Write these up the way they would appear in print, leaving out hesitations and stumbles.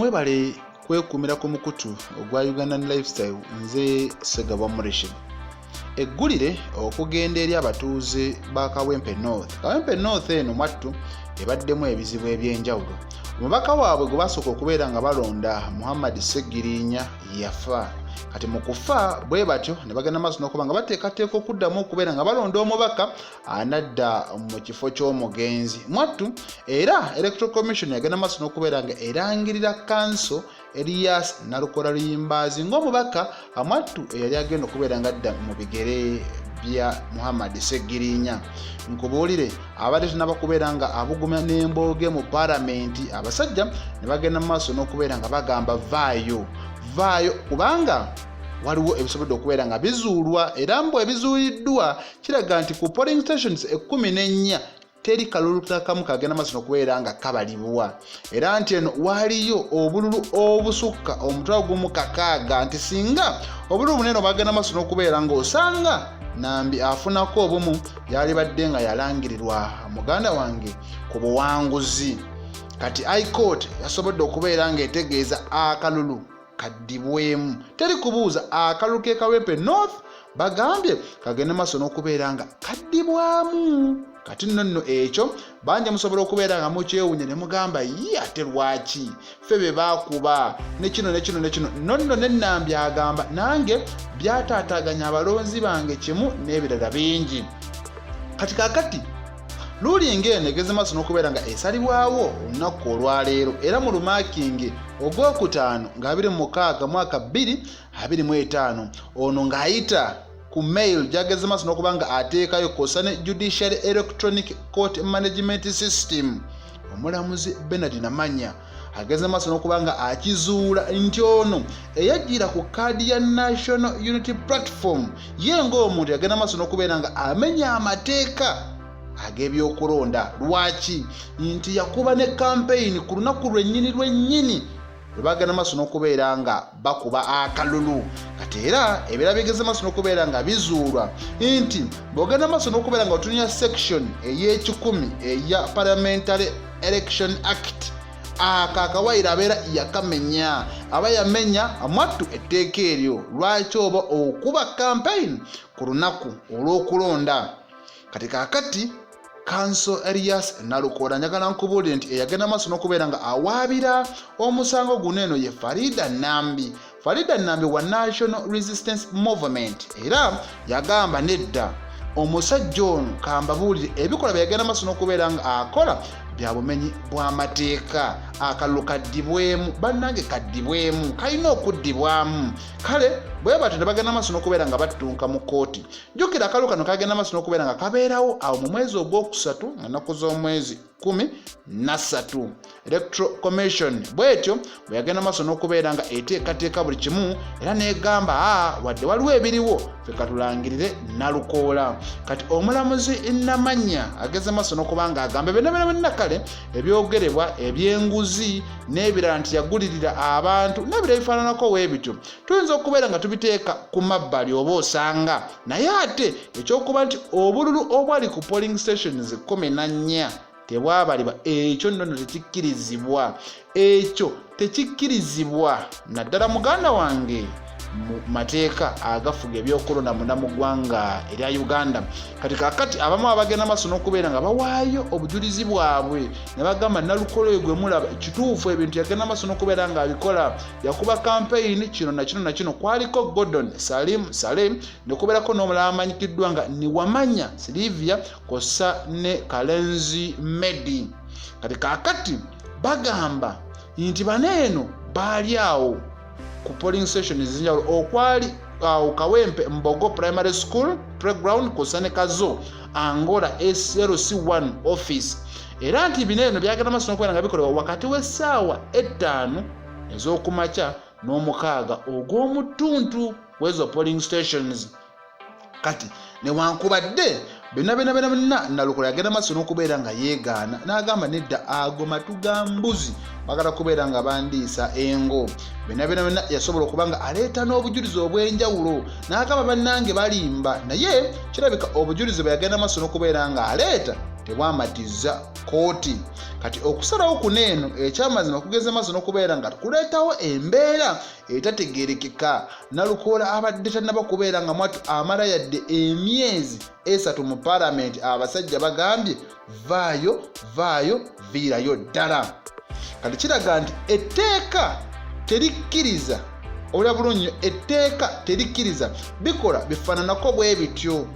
Mwebale kwekuumira ku mukutu ogwa Ugandan Lifestyle. Nze Segabwa Mureshid. Eggulire okugenda eri abatuuze ba Kawempe North. Kawempe North eno mwattu ebaddemu ebizibu eby'enjawulo. Omubaka waabwe gwe basooka okubeera nga balonda, Muhammad Ssegiriinya, yafa. Kati mu kufa bwe batyo ne bagenda maaso n'okuba nga bateekateeka okuddamu okubeera nga balonda omubaka anadda mu kifo ky'omugenzi. Mwattu era Electoral Commission yagenda maaso n'okubeera nga erangirira kanso Elias Nalukola Luyimbaazi ng'omubaka mwattu eyali agenda okubeera nga adda mu bigere bya Muhammad Ssegirinya. Nkubuulire, abadde tanaba kubeera nga abugumya n'embooge mu palamenti, abasajja ne bagenda mu maaso n'okubeera nga bagamba vaayo, vaayo, kubanga waliwo ebisobodde okubeera nga bizuulwa. Era mbu ebizuuliddwa kiraga nti ku polling stations 14 teri kalulu kamu kagenda maaso nokubeera nga kabalibwa, era nti eno waaliyo obululu obusukka 1,600, nti singa obululu bunene obagenda maaso n'okubeera ng'osanga Nambi afunako obumu, yalibadde nga yalangirirwa, muganda wange, ku buwanguzi. Kati High Court yasobodde okubeera ng'etegeeza akalulu kaddibwemu, teri kubuuza. Akalulu ke Kawempe North bagambye kagende maaso n'okubeera nga kaddibwamu. Kati nno nno ekyo bangi musobola okubeera nga mukyewunya ne mugamba, "Ye ate lwaki ffe be baakuba ne kino ne kino ne kino?" Nno nno nennambi agamba, "Nange byataataaganya abalonzi bange kimu n'ebirala bingi." Kati kakati ruling eno egeze maaso n'okubeera nga esalibwawo olunaku olwaleero, era mu lumakingi ogwokutaano nga 26 mwaka 2025. Ono ng'ayita ku mail gyageze maaso n'okuba nga ateekayo kwosa ne Judiciary Electronic Court Management System, omulamuzi Bernard Namanya ageze maaso n'okuba nga akizuula nti ono eyajjira ku kaadi ya National Unity Platform ye ng'omuntu yagenda maaso n'okubeera nga amenya amateeka ag'ebyokulonda. Lwaki? Nti yakuba ne kampeyini ku lunaku lwennyini lwennyini lwe bagenda maaso n'okubeera nga bakuba akalulu. Kati era ebirala bigeze maaso n'okubeera nga bizuulwa nti bw'ogenda maaso n'okubeera nga otunya section ey'ekikumi eya Parliamentary Election Act, ako akawayiro abeera yakamenya, aba yamenya mwattu etteeka eryo. Lwaki oba okuba campaign ku lunaku olw'okulonda? Kati kaakati Kanso Elias Nalukoola, njagala nkubuulire nti eyagenda maaso n'okubeera nga awaabira omusango guno eno ye Farida Nambi. Farida Nambi wa National Resistance Movement, era yagamba, "Nedda, omusajja ono kambabuulire, ebikola bye yagenda maaso n'okubeera nga akola bya bumenyi bw'amateeka. Akalulu kaddibwemu, bannange, kaddibwemu, kalina okuddibwamu." Kale bwe batyo ne bagenda maaso n'okubeera nga battunka mu kkooti. Jjukira akalulu kano kagenda maaso n'okubeera nga kabeerawo awo mu mwezi ogwokusatu nga nnaku z'omwezi 13. Electoral Commission bwetyo bwe yagenda maaso n'okubeera nga eteekateeka buli kimu, era negamba, "Aa, wadde waliwo ebiriwo, ffe katulangirire Nalukoola." Kati omulamuzi Namanya ageze maaso n'okuba nga agamba byonna byonna byonna, kale ebyogerebwa ebyenguzi n'ebirala, nti yagulirira abantu n'ebirala ebifaananako weebityo, tuyinza okubeera nga tubiteeka ku mabbali oba osanga. Naye ate ekyokuba nti obululu obwali ku polling stations 14 tebwabalibwa, ekyo nno nno tekikkirizibwa, ekyo tekikkirizibwa naddala, muganda wange, mu mateeka agafuga ebyokulonda munda mu ggwanga erya Uganda. Kati kakati abamu abagenda maaso n'okubeera nga bawaayo obujulizi bwabwe ne bagamba, "Nalukolo oyo gwe mulaba, kituufu ebintu yagenda maaso n'okubeera ng'abikola, yakuba kampeyini kino nakino nakino." Kwaliko Gordon Salim Salem, nekubeerako n'omulala amanyikiddwa nga Niwamanya Silivia, kossa ne Kalenzi Medi. Kati kakati bagamba nti bano eno baali awo ku polling station ezenjawulo okwali awo Kawempe Mbogo Primary School playground, kossa ne Kazo Angola SLC1 office, era nti bino eno byagenda maaso n'okubeera nga bikolebwa wakati w'essaawa 5 ez'okumakya n'6 ogw'omuttuntu wezo polling stations. Kati newankubadde byonna byonna byonna byonna, Nalukola yagenda maaso n'okubeera nga yeegaana n'agamba, "Nedda, ago matu ga mbuzi, bagala kubeera nga bandiisa engo." Byonna byonna byonna yasobola okuba nga aleeta n'obujulizi obw'enjawulo n'agamba, "Bannange, balimba." Naye kirabika obujulizi bwe yagenda maaso n'okubeera nga aleeta tebwamatiza kkooti. Kati okusalawo kuno eno ekyamazima kugeze maaso n'okubeera nga kuleetawo embeera etategeerekeka. Nalukoola abadde tannaba kubeera nga mwattu amala yadde emyezi 3 mu palamenti, abasajja bagambye vaayo vaayo viirayo ddala. Kati kiraga nti etteeka terikkiriza olya bulungi nnyo, etteeka terikkiriza bikola bifaananako bwe bityo.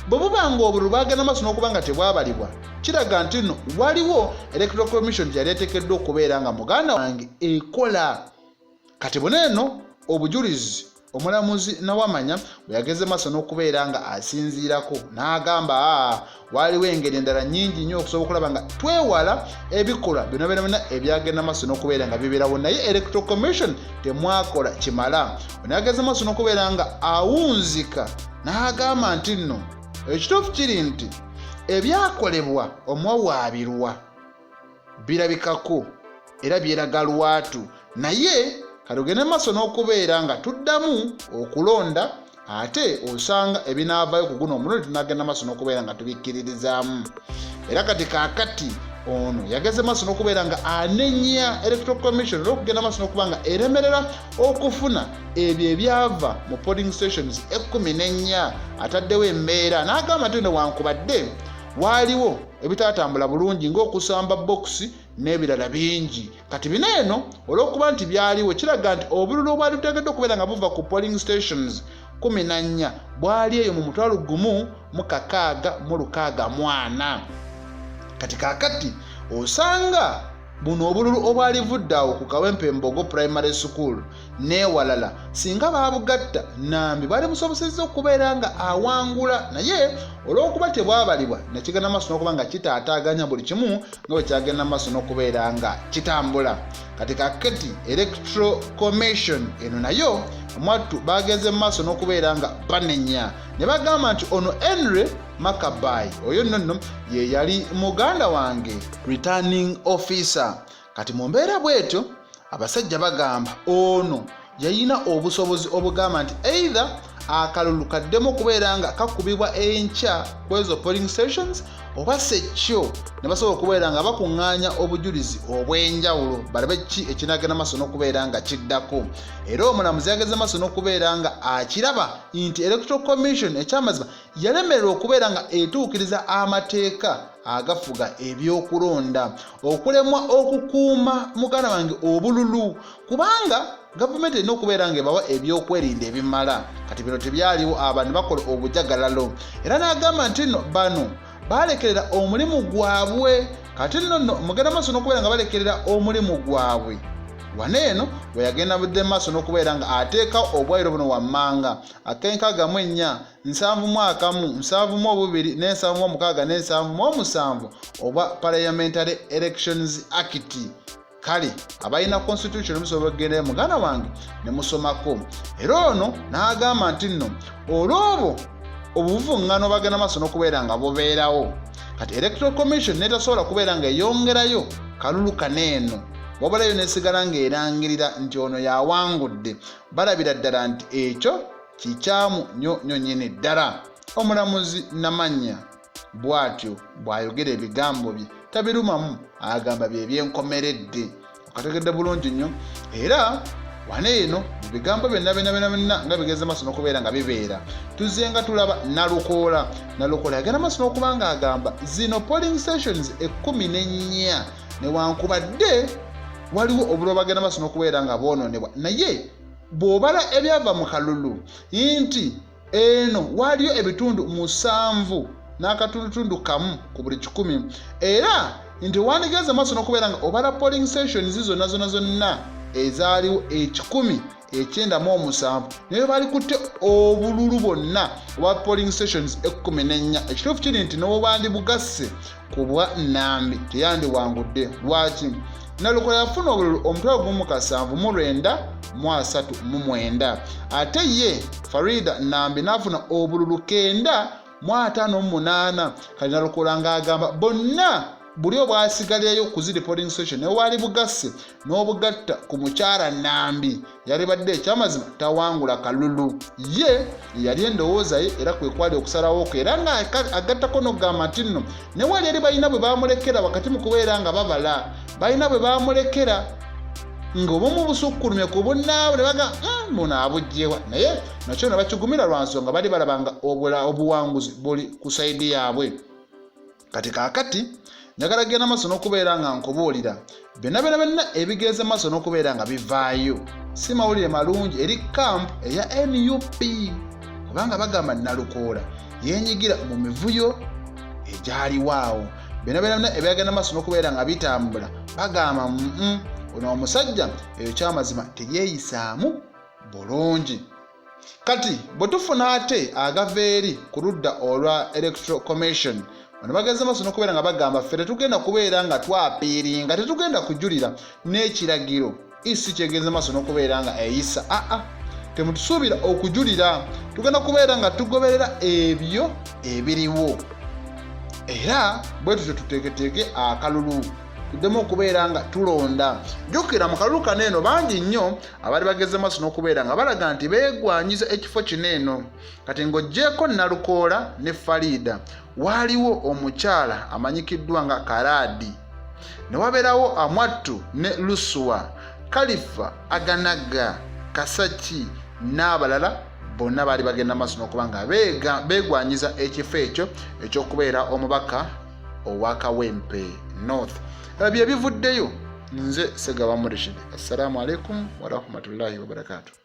Bwe buba nga obululu bwagenda maaso n'okuba nga tebwabalibwa, kiraga nti nno waliwo Electoral Commission gyeyali eteekeddwa okubeera nga muganda wange ekola. Kati buno eno obujulizi omulamuzi Nawamanya bwe yageze maaso n'okubeera nga asinziirako n'agamba, aa waaliwo engeri endala nnyingi nnyo okusobola okulaba nga twewala ebikolwa byonna byonna byonna ebyagenda maaso n'okubeera nga bibeerawo, naye Electoral Commission temwakola kimala. Ono yageze maaso n'okubeera nga awunzika n'agamba nti nno ekituufu kiri nti ebyakolebwa omuwawaabirwa birabikako era byeraga lwatu, naye katugende maaso n'okubeera nga tuddamu okulonda, ate osanga ebinaavayo ku guno omulundi tunagenda maaso n'okubeera nga tubikkiririzaamu. Era kati kaakati ono yageze maaso n'okubeera nga anenya Electoral Commission olw'okugenda maaso n'okuba nga eremerera okufuna ebyo ebyava mu polling stations 14. Ataddewo embeera n'agamba nti newankubadde waaliwo ebitaatambula bulungi ng'okusamba bokisi n'ebirala bingi, kati bino eno olw'okuba nti byaliwo kiraga nti obululu obwali buteekeddwa okubeera nga buva ku polling stations 14 bwali eyo mu 1664. Kati kaakati osanga buno obululu obwalivudde awo ku Kawempe Mbogo Primary School n'ewalala singa baabugatta, Nambi bwali busobosezza okubeera nga awangula, naye olw'okuba tebwabalibwa nekigenda maaso n'okuba nga kitaataaganya buli kimu nga bwe kyagenda maaso n'okubeera nga kitambula. Kati kakati Electoral Commission eno nayo mwattu bagenze mu maaso n'okubeera nga banenya ne bagamba nti ono Henry Makabai oyo nno nno ye yali muganda wange returning officer. Kati mu mbeera bwetyo abasajja bagamba ono yalina obusobozi obugamba nti either akalulu kaddemu okubeera nga kakubibwa enkya ku ezo polling stations, oba sekyo ne basobola okubeera nga bakuŋŋaanya obujulizi obw'enjawulo balabe ki ekinagenda maaso n'okubeera nga kiddako. Era omulamuzi yageze maaso n'okubeera nga akiraba nti Electoral Commission ekyamazima yalemererwa okubeera nga etuukiriza amateeka agafuga ebyokulonda, okulemwa okukuuma muganda wange obululu, kubanga gavumenti erina okubeera nga ebawa ebyokwerinda ebimala. Kati bino tebyaliwo, abantu bakola obujagalalo. Era n'agamba nti nno bano balekerera omulimu gwabwe. Kati nno nno mugenda maaso n'okubeera nga balekerera omulimu gwabwe. Wano eno we yagenda budde maaso n'okubeera nga ateekawo obwayiro buno wammanga ak'enkaaga mu ennya, 71, 72 ne76 ne77 obwa Parliamentary Elections Act. Kale abalina constitution musobola okugendayo muganda wange ne musomako. Era ono n'agamba nti nno olw'obwo obuvuŋŋano bagenda maaso n'okubeera nga bubeerawo, kati Electoral Commission netasobola kubeera nga eyongerayo kalulu kano eno, wabulayo nesigala ng'erangirira nti ono yawangudde. Balabira ddala nti ekyo kikyamu nnyo nnyo nnyini ddala. Omulamuzi Namanya bw'atyo bw'ayogera ebigambo bye tabirumamu, agamba bye byenkomeredde. Okategedde bulungi nnyo. Era wano eno mu bigambo byonna byonna byonna byonna nga bigeze maaso n'okubeera nga bibeera, tuzze nga tulaba Nalukoola. Nalukoola yagenda maaso n'okuba nga agamba zino polling stations 14 newankubadde waliwo obulwa bagenda maaso n'okubeera nga bwonoonebwa, naye bw'obala ebyava mu kalulu nti eno waaliyo ebitundu 7.1 ku buli 100, era nti wandigenze maaso n'okubeera nga obala polling stations zonna zonna zonna ezaaliwo 197, naye baali kutte obululu bwonna obwa polling stations 14. Ekituufu kiri nti n'obwandi bugasse ku bwa Nambi teyandiwangudde. Lwaki? Nalukola yafuna obululu 17,939, ate ye Farida Nambi n'afuna obululu 958. Kati Nalukola ng'agamba bonna Buli obwasigalirayo ku ziri polling station newaali bugasse n'obugatta ku mukyala Nambi, yalibadde ekyamazima tawangula kalulu. Ye yali endowooza ye era kwe kwali okusalawo kwe, era nga agattako n'okugamba nti nno ne wali eri balina bwe bamulekera wakati mu kubeera nga babala, balina bwe bamulekera ng'obumu busukkulumye ku bunnaabwe ne baga buno abuggyewa, naye nakyo ne bakigumira lwa nsonga bali balaba nga obuwanguzi buli ku sayidi yaabwe. Kati kaakati njagala genda maaso n'okubeera nga nkubuulira byonna byonna byonna ebigenze maaso n'okubeera nga bivaayo. Si mawulire malungi eri kampu eya NUP, kubanga bagamba Nalukoola yeenyigira mu mivuyo egyaliwo awo. Byonna byonna byonna ebyagenda maaso n'okubeera nga bitambula, bagamba ono omusajja eyo kyamazima teyeeyisaamu bulungi. Kati bwe tufuna ate agava eri ku ludda olwa Electoral Commission, bano bagenze maaso n'okubeera nga bagamba ffe tetugenda kubeera nga twapiiringa, tetugenda kujulira n'ekiragiro isi kyegenze maaso n'okubeera nga eyisa. Aa, temutusuubira okujulira, tugenda kubeera nga tugoberera ebyo ebiriwo, era bwe tutyo tuteeketeeke akalulu tuddemu okubeera nga tulonda. Jjukira mu kalulu kano eno bangi nnyo abaali bageze maaso n'okubeera nga balaga nti beegwanyiza ekifo kino eno. Kati ng'oggyeeko Nalukoola ne Fariida, waaliwo omukyala amanyikiddwa nga Karaadi, ne wabeerawo Amwattu ne Lusuwa, Kalifa Aganaga, Kasaki n'abalala. Bonna baali bagenda maaso n'okuba nga beegwanyiza ekifo ekyo ekyokubeera omubaka owa Kawempe North. Ebyo ebivuddeyo. Nze Segaba Murishid. Assalamu alaikum warahmatullahi wabarakatuh.